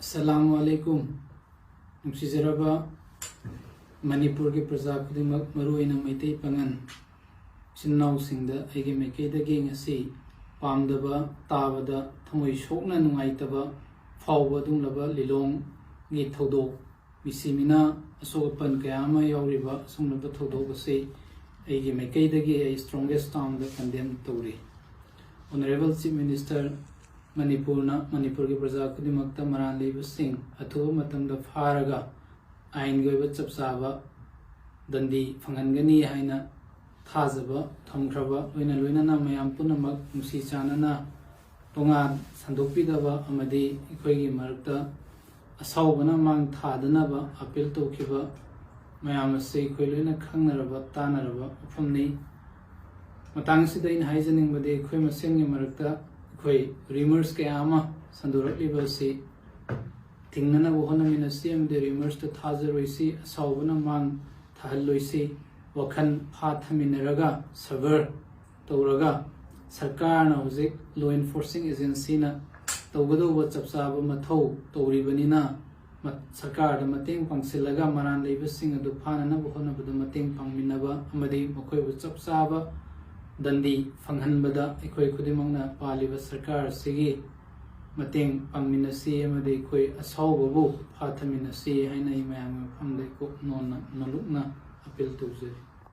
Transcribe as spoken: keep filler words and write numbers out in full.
ꯑꯁꯂꯥꯃꯨ ꯑꯂꯩꯀꯨꯝ꯫ ꯅꯨꯡꯁꯤꯖꯔꯕ ꯃꯅꯤꯄꯨꯔꯒꯤ ꯄ꯭ꯔꯖꯥ ꯈꯨꯗꯤꯡꯃꯛ, ꯃꯔꯨꯑꯣꯏꯅ ꯃꯩꯇꯩ ꯄꯥꯉꯟ ꯏꯆꯤꯟ ꯏꯅꯥꯎꯁꯤꯡꯗ ꯑꯩꯒꯤ ꯃꯥꯏꯀꯩꯗꯒꯤ ꯉꯁꯤ ꯄꯥꯝꯗꯕ, ꯇꯥꯕꯗ ꯊꯃꯣꯏ ꯁꯣꯛꯅ ꯅꯨꯡꯉꯥꯏꯇꯕ ꯐꯥꯎꯕ ꯑꯗꯨꯒꯨꯝꯂꯕ ꯂꯤꯂꯣꯡꯒꯤ ꯊꯧꯗꯣꯛ, ꯃꯤꯁꯤ ꯃꯤꯅꯥ, ꯑꯁꯣꯛ ꯑꯄꯟ ꯀꯌꯥ ꯑꯃ ꯌꯥꯎꯔꯤꯕ ꯑꯁꯤꯒꯨꯝꯂꯕ ꯊꯧꯗꯣꯛ ꯑꯁꯤ ꯑꯩꯒꯤ ꯃꯥꯏꯀꯩꯗꯒꯤ ꯑꯩ strongest termꯗ condemn ꯇꯧꯔꯤ꯫ Honourable Chief Minister, ꯃꯅꯤꯄꯨꯔꯅ ꯃꯅꯤꯄꯨꯔꯒꯤ ꯄ꯭ꯔꯖꯥ ꯈꯨꯗꯤꯡꯃꯛꯇ ꯃꯔꯥꯜ ꯂꯩꯕꯁꯤꯡ ꯑꯊꯨꯕ ꯃꯇꯝꯗ ꯐꯥꯔꯒ ꯑꯥꯏꯟꯒꯤ ꯑꯣꯏꯕ ꯆꯞ ꯆꯥꯕ ꯗꯟꯗꯤ ꯐꯪꯍꯟꯒꯅꯤ ꯍꯥꯏꯅ ꯊꯥꯖꯕ ꯊꯝꯈ꯭ꯔꯕ, ꯂꯣꯏꯅ ꯂꯣꯏꯅꯅ ꯃꯌꯥꯝ ꯄꯨꯝꯅꯃꯛ ꯅꯨꯡꯁꯤ ꯆꯥꯟꯅꯅ ꯇꯣꯉꯥꯟ ꯁꯟꯗꯣꯛꯄꯤꯗꯕ ꯑꯃꯗꯤ ꯑꯩꯈꯣꯏꯒꯤ ꯃꯔꯛꯇ ꯑꯁꯥꯎꯕꯅ ꯃꯥꯡ ꯊꯥꯗꯅꯕ appeal ꯇꯧꯈꯤꯕ ꯃꯌꯥꯝ ꯑꯁꯤ ꯑꯩꯈꯣꯏ ꯂꯣꯏꯅ ꯈꯪꯅꯔꯕ, ꯇꯥꯅꯔꯕ ꯋꯥꯐꯝꯅꯤ꯫ ꯃꯇꯥꯡ ꯑꯁꯤꯗ ꯑꯩꯅ ꯍꯥꯏꯖꯅꯤꯡꯕꯗꯤ, ꯑꯩꯈꯣꯏ ꯃꯁꯦꯟꯒꯤ ꯃꯔꯛꯇ ꯑꯩꯈꯣꯏ rumours ꯀꯌꯥ ꯑꯃ ꯁꯟꯗꯣꯔꯛꯂꯤꯕ ꯑꯁꯤ ꯊꯤꯡꯅꯅꯕ ꯍꯣꯠꯅꯃꯤꯟꯅꯁꯤ ꯑꯃꯗꯤ rumours ꯇ ꯊꯥꯖꯔꯣꯏꯁꯤ, ꯑꯁꯥꯎꯕꯅ ꯃꯥꯡ ꯊꯥꯍꯜꯂꯣꯏꯁꯤ꯫ ꯋꯥꯈꯜ ꯐꯥꯊꯃꯤꯟꯅꯔꯒ, ꯁꯕꯔ ꯇꯧꯔꯒ, ꯁꯔꯀꯥꯔꯅ ꯍꯧꯖꯤꯛ law enforcing agency ꯅ ꯇꯧꯒꯗꯧꯕ ꯆꯞ ꯆꯥꯕ ꯃꯊꯧ ꯇꯧꯔꯤꯕꯅꯤꯅ, ꯃ-, ꯁꯔꯀꯥꯔꯗ ꯃꯇꯦꯡ ꯄꯥꯡꯁꯤꯜꯂꯒ ꯃꯔꯥꯜ ꯂꯩꯕꯁꯤꯡ ꯑꯗꯨ ꯐꯥꯅꯅꯕ ꯍꯣꯠꯅꯕꯗ ꯃꯇꯦꯡ ꯄꯥꯡꯃꯤꯟꯅꯕ ꯑꯃꯗꯤ ꯃꯈꯣꯏꯕꯨ ꯆꯞ ꯆꯥꯕ ꯗꯟꯗꯤ ꯐꯪꯍꯟꯕꯗ ꯑꯩꯈꯣꯏ ꯈꯨꯗꯤꯡꯃꯛꯅ ꯄꯥꯜꯂꯤꯕ ꯁꯔꯀꯥꯔ ꯑꯁꯤꯒꯤ ꯃꯇꯦꯡ ꯄꯥꯡꯃꯤꯟꯅꯁꯤ ꯑꯃꯗꯤ ꯑꯩꯈꯣꯏ ꯑꯁꯥꯎꯕꯕꯨ ꯐꯥꯊꯃꯤꯟꯅꯁꯤ ꯍꯥꯏꯅ ꯑꯩ ꯃꯌꯥꯝꯒꯤ ꯃꯐꯝꯗ ꯏꯀꯣꯛ ꯅꯣꯟꯅ ꯅꯣꯂꯨꯛꯅ appeal ꯇꯧꯖꯔꯤ꯫